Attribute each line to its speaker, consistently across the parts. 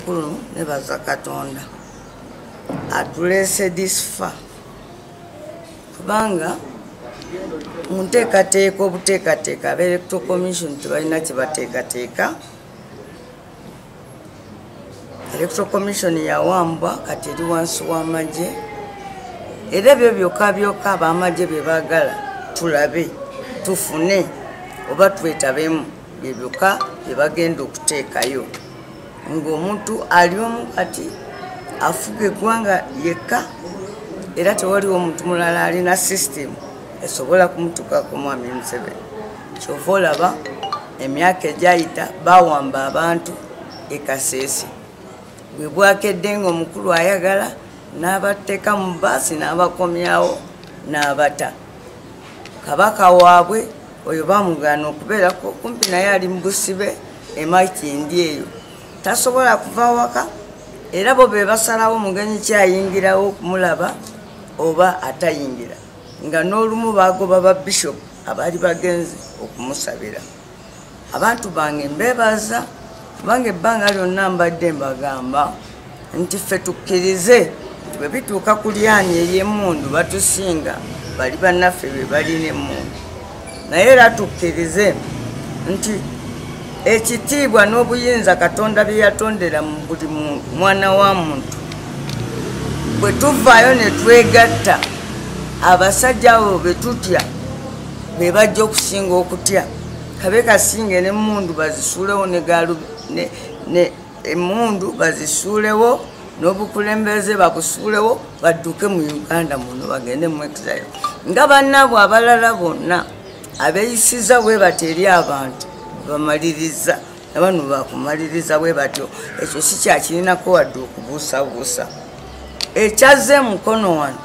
Speaker 1: Obukulu nebaza Katonda atulese this far, kubanga mu nteekateeka obuteekateeka aba Electoral Commission tebalina kye bateekateeka. Electoral Commission yawambwa, kati eri wansi w'amagye, era ebyo byokka byokka ab'amagye bye baagala tulabe, tufune oba twetabemu, bye byokka bye bagenda okuteekayo. Ng'omuntu ali omu kati afuga eggwanga yekka, era tewaliwo omuntu mulala alina system esobola kumutuukako Mwami Museveni. Kyova olaba emyaka egyayita bawamba abantu e Kasese, bwe bwakedde ng'omukulu ayagala n'abateeka mu baasi n'abakomyawo n'abata. Kabaka waabwe oyo bamugaana okubeerako kumpi naye ali mu busibe e Makindye eyo, tasobola kuva waka, era bo be basalawo mugenyi kyayingirawo okumulaba oba atayingira, nga n'olumu bagoba ba bishop abaali bagenze okumusabira. Abantu bange mbeebaza, kubanga ebbanga lyonna mbadde mbagamba nti ffe tukkirize nti bwe bituuka ku lyanyi ery'emmundu batusinga, bali bannaffe be balina emmundu, naye era tukkirize nti ekitiibwa n'obuyinza Katonda bye yatondera mu buli mwana wa muntu, bwe tuvaayo ne twegatta, abasajja abo be tutya be bajja okusinga okutya. Kabe kasinge n'emmundu bazisuulewo, ne emmundu bazisuulewo, n'obukulembeze babusuulewo, badduke mu Uganda muno bagende mu exile nga bannaabwe abalala bonna abeeyisiza bwe batyo eri abantu bamaliriza, nabano bakumaliriza bwe batyo. Ekyo si kyakirinako wadde okubuusabuusa. Ekyazze mukono wano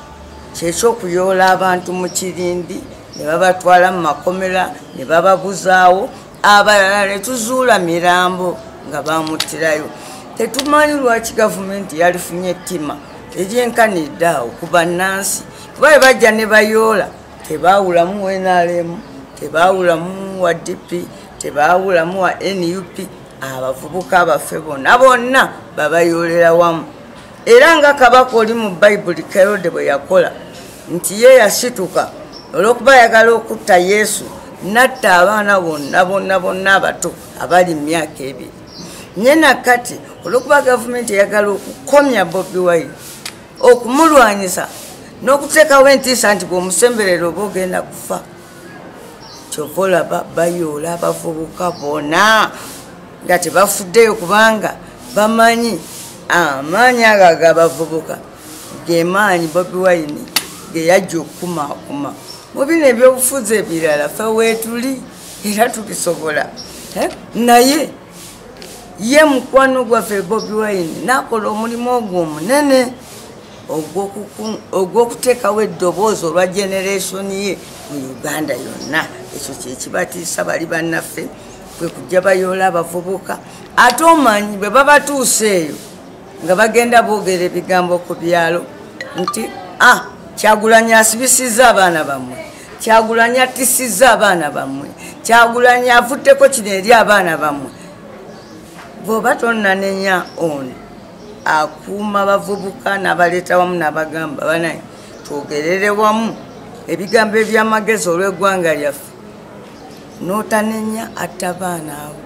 Speaker 1: kyekyokuyoola abantu mu kirindi ne babatwala mu makomera ne bababuzaawo, abalala ne tuzuula mirambo nga bamuttirayo. Tetumanyi lwaki gavumenti yalifunye ettima eryenkanidde awo ku bannansi, kuba bwe bajja ne bayoola tebaawulamu NRM, tebaawulamu wa DP, tebaawulamu wa NUP, abavubuka baffe bonna bonna babayoolera wamu. Era nga kabaka oli mu Bayibuli Kerode bwe yakola nti ye yasituka olw'okuba ayagala okutta Yesu, n'atta abaana bonna bonna bonna abato abali mu myaka 2. Nye nakati olw'okuba gavumenti eyagala okukomya Bobi Wine, okumulwanyisa n'okuteekawo entiisa nti bw'omusemberera oba ogenda kufa, kyova olaba bayoola abavubuka bonna nga tebafuddeyo, kubanga bamanyi amaanyi ago ag'abavubuka ge maanyi Bobi Wine ge yajja okukumaakuma. Mu bino ebyobufuzi ebirala ffe weetuli era tubisobola, naye ye mukwano gwaffe Bobi Wine n'akola omulimu ogwo omunene ogw'okuteekawo eddoboozi olwa generation ye mu Uganda yonna. Ekyo kyekibatiisa bali bannaffe, kwe kujja bayoola abavubuka. Ate omanyi bwe babatuuse eyo nga bagenda boogera ebigambo ku byalo nti Kyagulanyi asibisizza abaana bammwe, Kyagulanyi attisizza abaana bammwe, Kyagulanyi avuddeko kino eri abaana bammwe. Bw'oba tonnanenya ono akuuma bavubuka n'abaleeta wamu n'abagamba banaye twogerere wamu ebigambo eby'amagezi olw'eggwanga lyaffe, n'otanenya atta baana abo,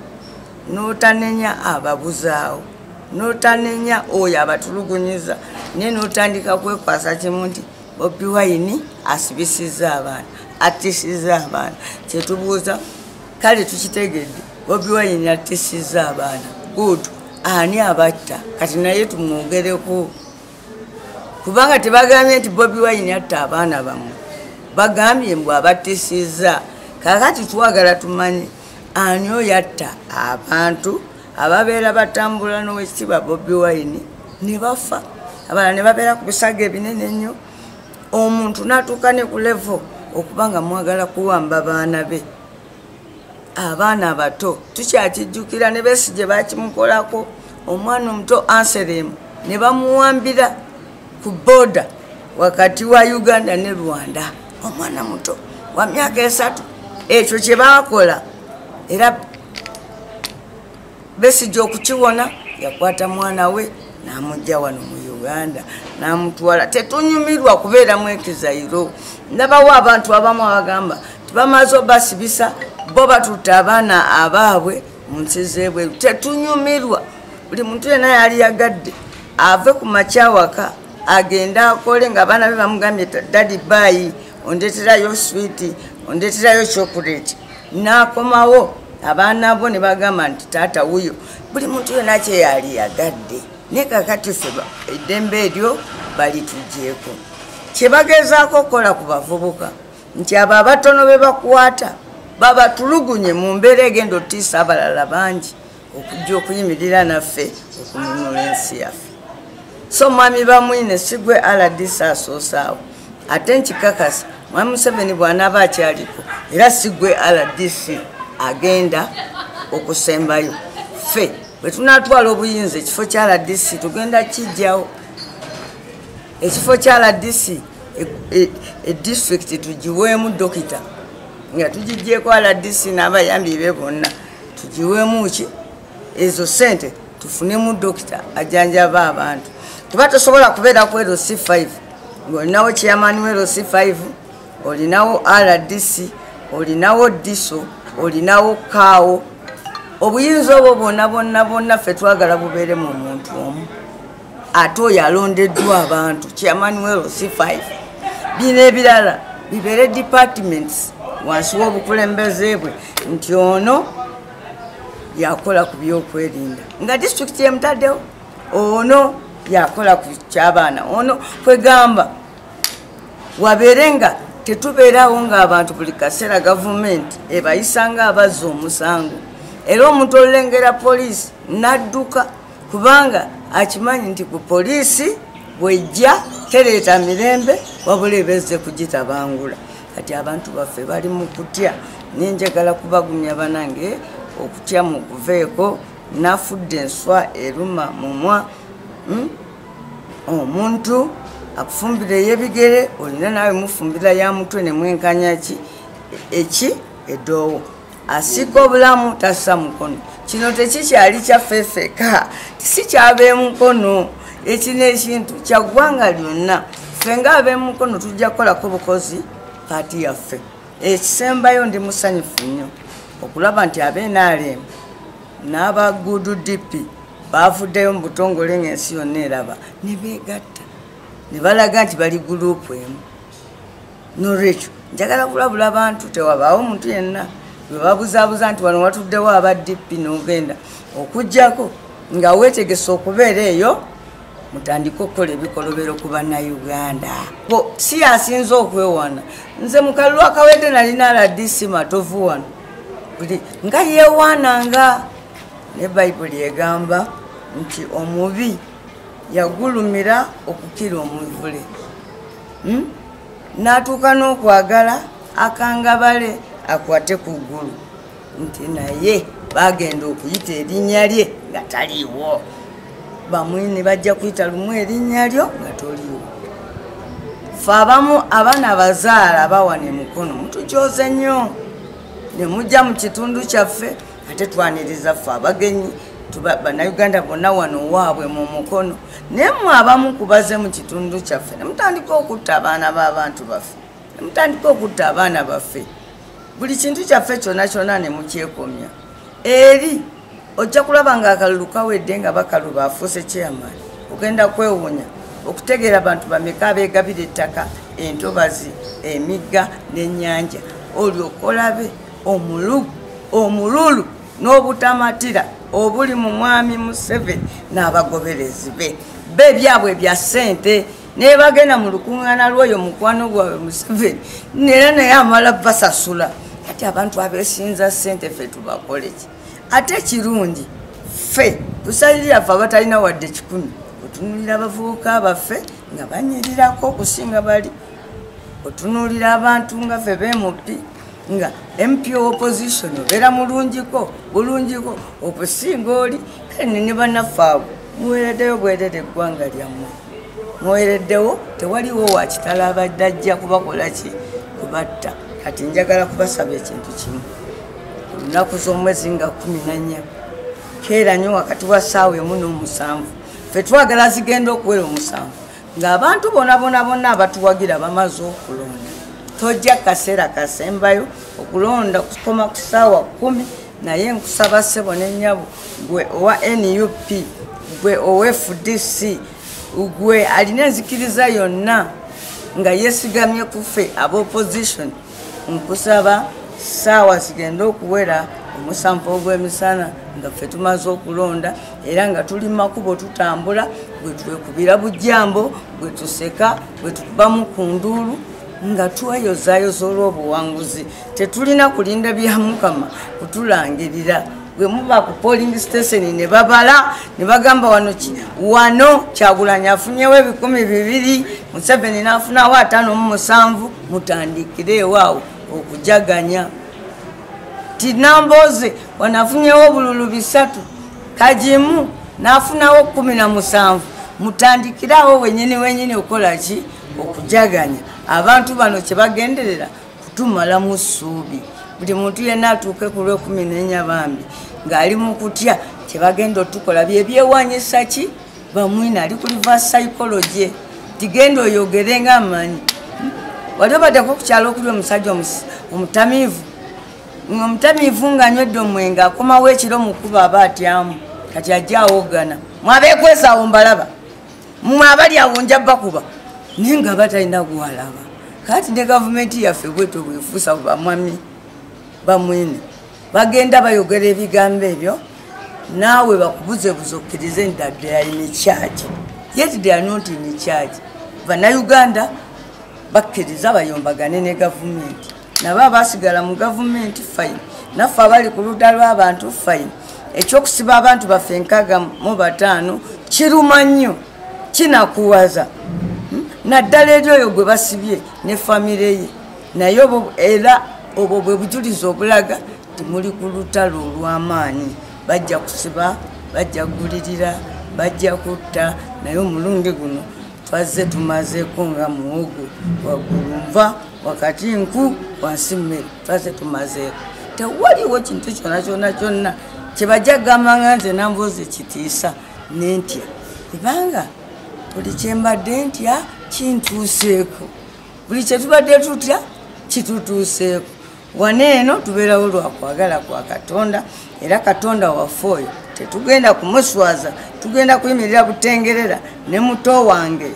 Speaker 1: n'otanenya ababuzaawo, n'otanenya oyo abatulugunyiza, naye n'otandika kwekwasa kimu nti Bobi Wine asibisizza abaana, attisizza abaana. Kyetubuuza kale tukitegedde, Bobi Wine attisizza abaana, good, ani abatta? Kati naye tumwogereko, kubanga tebagambye nti Bobi Wine atta abaana bammwe, bagambye mbu abattisizza. Kaakati twagala tumanye ani oyo atta abantu ababeera batambula n'owekitiibwa Bobi Wine ne bafa, abalala ne babeera ku bisago ebinene ennyo, omuntu n'atuuka ne ku level okuba nga mwagala kuwamba baana be, abaana abato. Tukyakijjukira ne Besigye bakimukolako, omwana omuto Anselm ne bamuwambira ku boda wakati wa Uganda ne Rwanda, omwana muto wa myaka 3. Ekyo kye baakola era Besigye okukiwona Yakwata mwana we n'amujja wano mu Uganda n'amutwala. Tetunyumirwa kubeera mu ekizayiro. Ndabawo abantu abamu abagamba tibamaze obasibisa bo batutta abaana abaabwe mu nsi z'ebweru. Tetunyumirwa. Buli muntu yenna yali yagadde ave ku makyawaka agende akole ng'abaana be bamugambye daddy bye, ondeeterayo swiiti, ondeeterayo chocolate, n'akomawo abaana bo ne bagamba nti taata wuyo. Buli muntu yenna kye yali yagadde. Naye kaakati ffe eddembe eryo balituggyeeko. Kye bagezaako okukola ku bavubuka nti abo abatono be bakwata babatulugunye mu mbeera egenda otiisa abalala bangi okujja okuyimirira naffe okununula ensi yaffe. So mwami Bamwine si gwe RDC asoosaawo, ate nkikakasa Mwami Museveni bw'anaaba akyaliko era si gwe RDC agenda okusembayo. Ffe bwe tunaatwala obuyinza ekifo kya RDC tugenda kijjawo. Ekifo kya RDC edisitulikiti tugiweemu dokita nga tugiggyeeko RDC n'abayambi be bonna, tugiweemu ki ezo ssente tufunemu dokita ajjanjaba abantu. Tuba tosobola kubeera ku LC5 ng'olinawo chairman wa LC5, olinawo RDC, olinawo DISO, olinawo KAO. Obuyinza obwo bwonna bwonna bwonna ffe twagala bubeere mu muntu omu, ate oyo alondeddwa abantu, chairman wa LC5. Bino ebirala bibeere departments wansi w'obukulembeze bwe nti ono yakola ku byokwerinda nga disitulikiti emutaddewo, ono yakola ku ky'abaana, ono kwegamba wabeere nga tetubeerawo ng'abantu buli kaseera gavumenti ebayisa ng'abazza omusango. Era omuntu olengera poliisi n'adduka kubanga akimanyi nti ku poliisi bw'ejja tereeta mirembe wabula ebezze kugitabangula. Kati abantu baffe bali mu kutya, ninjagala kubagumya banange okutya mu kuveeko. Nafudde enswa eruma mumwa. Omuntu akufumbira ey'ebigere olina naawe mufumbira ya mutwe ne mwenkanya ki eki eddoowo. Asika obulamu tassa mukono. Kino tekikyali kyaffe ffekka, si ky'ab'emukono. Ekino ekintu kya ggwanga lyonna. Ffe ng'ab'emukono tujja kukolako bukozi paati yaffe. Ekisembayo ndi musanyufu nnyo okulaba nti ab'NRM n'aba Good DP bavuddeyo mu butongole ng'ensi yonna eraba ne beegatta ne balaga nti bali gurupu emu. Nolwekyo njagala kulabula abantu tewabaawo omuntu yenna bwe babuzaabuza nti wano watuddewo aba DP n'ogenda okuggyako nga weetegese okubeera eyo mutandike okukola ebikolobero ku bannayuganda. Bo si yasinze okwewaana. Nze mu kalulu akawedde nalina RDC Matovu wano buli nga yeewaananga. Ne Bayibuli egamba nti omubi yagulumira okukira omuvule, n'atuuka n'okwagala akangabale akwate ku ggulu, nti naye bagenda okuyita erinnya lye nga taliiwo. Bamwine bajja kuyita lumu erinnya lyo nga toliiwo. Ffe abamu abaana abazaala abawana emikono mutukyoze nnyo ne mujja mu kitundu kyaffe, ate twaniriza ffe abagenyi bannayuganda bonna wano waabwe mu mukono. Naye mmwe abamu kubaze mu kitundu kyaffe ne mutandika okutta abaana b'abantu baffe, ne mutandika okutta abaana baffe, buli kintu kyaffe kyonna kyonna ne mukyekomya. Eri ojja kulaba ng'akalulu kawedde nga bakaluba afuuse chairman, ogenda kwewuunya okutegeera abantu bameka abeegabira ettaka, entobazi, emigga n'ennyanja. Olyoka olabe omululu n'obutamatira obuli mu Mwami Museveni n'abagoberezi be. Be byabwe bya ssente naye bagenda mu lukuŋŋaana lw'oyo mukwano gwabwe Museveni era naye amala basasula. Kati abantu abeesinza ssente ffe tubakole ki? Ate ekirungi ffe tusalirira ffe abatalina wadde 10, otunuulira abavubuka baffe nga banyirirako okusinga bali, otunuulira abantu nga ffe b'MP nga MP opposition obeera mulungiko bulungiko okusinga oli. Kale ne bannaffe abo muweereddeyo bwerere eggwanga lyammwe, muweereddewo, tewaliwo wa kitalo abadde ajja kubakola ki, kubatta. Kati njagala kubasaba ekintu kimu, olunaku z'omwezi nga 14 Keera nnyo wakati wa ssaawa 1 ne 7. Ffe twagala zigenda okuwera 7 ng'abantu bonna bonna bonna abatuwagira bamaze okulonda. Tojja kaseera kasembayo okulonda kukoma ku ssaawa 10, naye nkusaba ssebo ne nnyabo, gwe owa NUP, gwe owa FDC, gwe alina enzikiriza yonna nga yeesigamye ku ffe ab'opposition, nkusaba ssaawa zigenda okuwera 7 ogw'emisana nga ffe tumaze okulonda, era nga tuli makubo tutambula, bwe twekubira bujjambo, bwe tuseka, bwe tukubamu ku nduulu, nga tweyozaayoza olw'obuwanguzi. Tetulina kulinda bya Mukama kutulangirira. Bwe muba ku polling station ne babala ne bagamba wano wano Kyagulanyi afunyewo 2,000, Museveni n'afunawo 57, mutandikire ewaawo okujaganya. Tinamboze wanafunyewo obululu 3, Kagimu n'afunawo 17, mutandikirawo wenyini wenyini okola ki? Okujaganya. Abantu bano kye bagenderera kutumalamu ssuubi. Buli muntu yenna atuuke ku lw'ekumina bambi ng'ali mu kutya kye bagenda otukola bye byewanyisa ki? Bamwine ali ku reverse psychology, tigenda oyogere ng'amanyi. Wali obaddeko ku kyalo okuli omusajja omutamiivu, ng'omutamiivu ng'anywedde omwenge akomawo ekiro mu kkubo aba atyamu, kati ajja awoggana, mwabeekwesa awo mbalaba, mmwe abali awo nja bakuba, naye nga batalina gwalaba. Kati ne gavumenti yaffe bwetyo bwefuusa bamwami bamwine, bagenda bayogera ebigambo ebyo naawe bakubuzebuze okkirize nti that they are in charge, yet they are not in charge. Bannayuganda bakkiriza bayombagane ne gavumenti, nabo abasigala mu gavumenti fine, naffe abali ku ludda lw'abantu fine. Ekyokusiba abantu baffe 65 kiruma nnyo, kinakuwaza naddala eri oyo gwe basibye ne famire ye, naye era obwo bwe bujulizi obulaga timuli ku lutalo olw'amaanyi. Bajja kusiba, bajja kugulirira, bajja kutta, naye omulundi guno twazze tumazeeko nga muwogo, waggulu nva, wakati nku, wansi mmere, twazze tumazeeko. Tewaliwo kintu kyonna kyonna kyonna kye bajja kugamba nga nze Nambooze kitiisa nentya, kubanga buli kye mbadde ntya kintuuseeko, buli kye tubadde tutya kitutuuseeko. Wano eno tubeerawo lwa kwagala kwa Katonda, era Katonda waffe oyo tetugenda kumuswaza, tugenda kuyimirira butengerera ne muto wange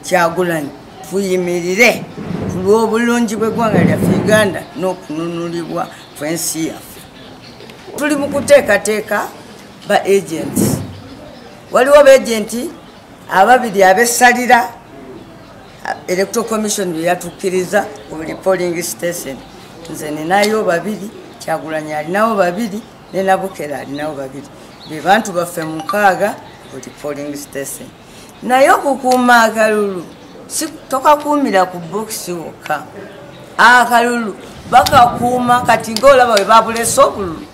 Speaker 1: Kyagulanyi, tuyimirire ku lw'obulungi bw'eggwanga lyaffe Uganda n'okununulibwa kw'ensi yaffe. Tuli mu kuteekateeka ba agents. Waliwo ba agenti ababiri abessalira Electoral Commission bye yatukkiriza ku buli polling station. Nze ninayo 2, Kyagulanyi alinawo 2, ne Nabukera alinawo 2. Be bantu baffe 6 buli polling station. Naye okukuuma akalulu si tokakuumira ku bokisi wokka, akalulu bakakuuma kati ng'olaba we babulese obululu.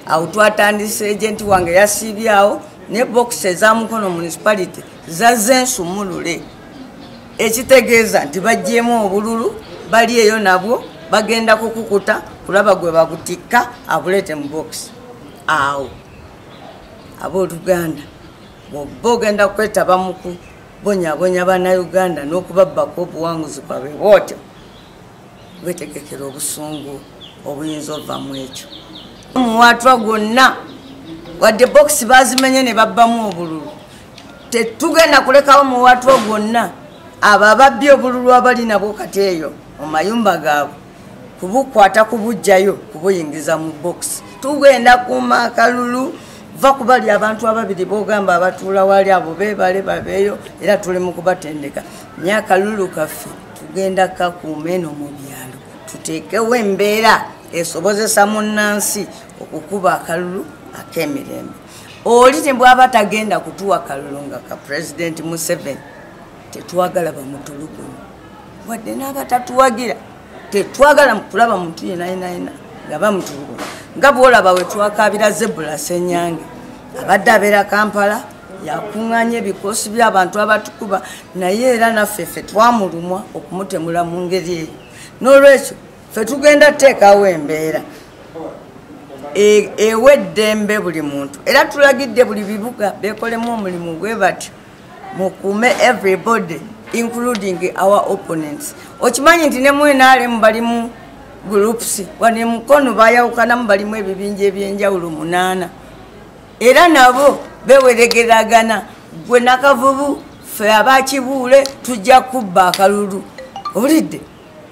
Speaker 1: Awo twatandise agenti wange yasiibyawo ne bokisi eza Mukono municipality zazze nsumulule, ekitegeeza nti baggyemu obululu bali eyo nabwo bagenda kukukuta kulaba gwe babutikka abuleete mu bokisi. Awo abooluganda bw'oba ogenda kwetaba mu kubonyabonya bannayuganda n'okubabbako obuwanguzi bwabwe bw'otyo, weetegekera obusungu obuyinza ova mu ekyo. Omuwaatwa gwonna wadde bokisi baazimenye ne babbamu obululu, tetugenda kulekawo muwaatwa gwonna. Abo ababbye obululu abali nabwo kati eyo mu mayumba gaabwe kubukwata kubuggyayo kubuyingiza mu bokisi. Tugenda kuuma akalulu, va ku bali abantu ababiri b'ogamba abatuula wali abo beebale babeeyo, era tuli mu kubatendeka. Naye akalulu kaffe tugenda kakuuma eno mu byalo, tuteekewo embeera esobozesa munnansi okukuba akalulu ak'emirembe. Oli ne bw'aba tagenda kutuwa kalulu nga ka Pulezidenti Museveni, tetwagala bamutulugunye, wadde n'abatatuwagira tetwagala kulaba muntu yenna yenna yenna nga bamutulugunya. Nga bw'olaba we twakaabira Zebula Ssenyange, abadde abeera Kampala, yakuŋŋaanya ebikoosi by'abantu abatukuba, naye era naffe ffe twamulumwa okumutemula mu ngeri eyo. N'olwekyo ffe tugenda tuteekawo embeera. eweddembe buli muntu. Era tulagidde buli bibuga bekolemu omulimu gwe batyo, mukuume everybody including our opponents. Okimanyi nti ne mu NRM balimu groups, wano e Mukono bayawukanamu, balimu ebibinja ebyenjawulo 8, era nabo beweregeragana. Gwe Nakavubu, ffe abakibuule tujja kubba akalulu. Owulidde?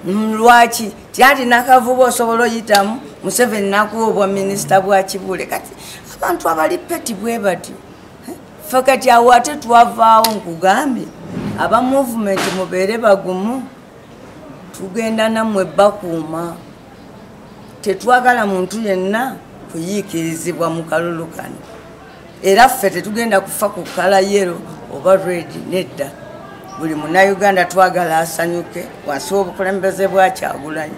Speaker 1: Lwaki? Tyati Nakavubu osobola oyitamu Museveni nakuwa obwa minisita bwa Kibuule. Kati abantu abali petty bwe batyo. Ffe kati awo ate twavaawo. Nkugambye, aba movement mubeere bagumu, tugenda nammwe bakuuma. Tetwagala muntu yenna kuyiikirizibwa mu kalulu kano, era ffe tetugenda kufa ku colour yellow oba red, nedda. Buli Munnayuganda twagala asanyuke wansi w'obukulembeze bwa Kyagulanyi.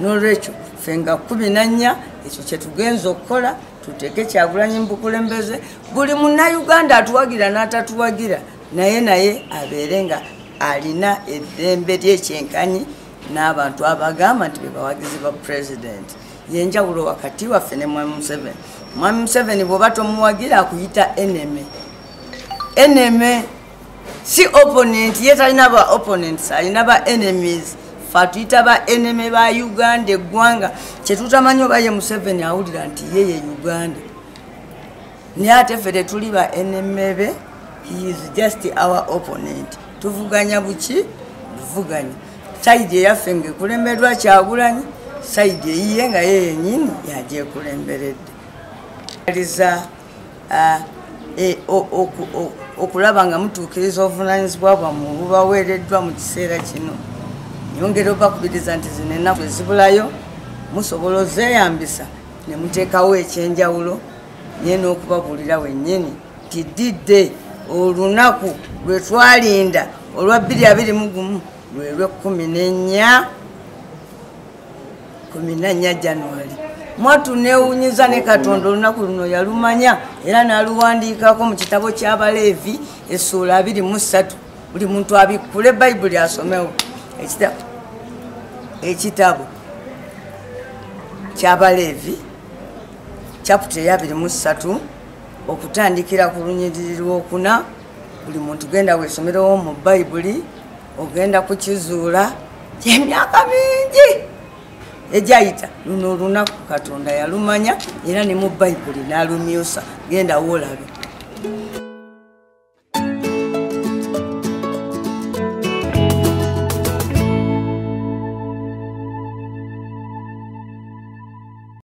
Speaker 1: N'olwekyo ffe nga 14, ekyo kyetugenza okukola, tuteeke Kyagulanyi mu bukulembeze. Buli Munnayuganda atuwagira n'atatuwagira naye abeere nga alina eddembe lyekyenkanyi n'abantu abagamba nti be bawagizi ba pulezidenti. Yenjawulo wakati waffe ne Mwami Museveni. Mwami Museveni bw'oba tomuwagira akuyita enemy. Enemy si opponent, ye talina ba opponents, alina ba enemies. Fe atuyita ba enemy ba Uganda, eggwanga. Kyetutamanyi oba ye Museveni awulira nti ye ye Uganda, naye ate ffe tetuli ba enemy be. He is just our opponent. Tuvuganya buki? Buvuganya. Side eyaffe ng'ekulemberwa Kyagulanyi, side eyiye nga ye yennyini yagyekulemberedde. Aliza okulaba nga mutuukiriza obuvunaanyizibwa bwammwe obubaweereddwa mu kiseera kino. Nyongera obakubiriza nti zino ennaku ezibulayo musobola ozeeyambisa ne muteekawo ekyenjawulo, naye n'okubabuulira wennyini nti didde olunaku lwe twalinda olwa 2021 lwe lw'ekkumi n'ennya, 14 January. Mwatu neewuunyiza ne Katonda olunaku luno yalumanya era n'aluwandiikako mu kitabo ky'Abaleevi essuula 23. Buli muntu abikkule Bayibuli asomewo ekitabo ky'Abaleevi chapter eya 23 okutandikira ku lunyiriri lwokuna. Buli muntu genda weesomerewo mu Bayibuli, ogenda kukizuula ky'emyaka mingi ejayita. Luno olunaku Katonda yalumanya era ne mu Bayibuli n'alumyusa. Genda woolabe.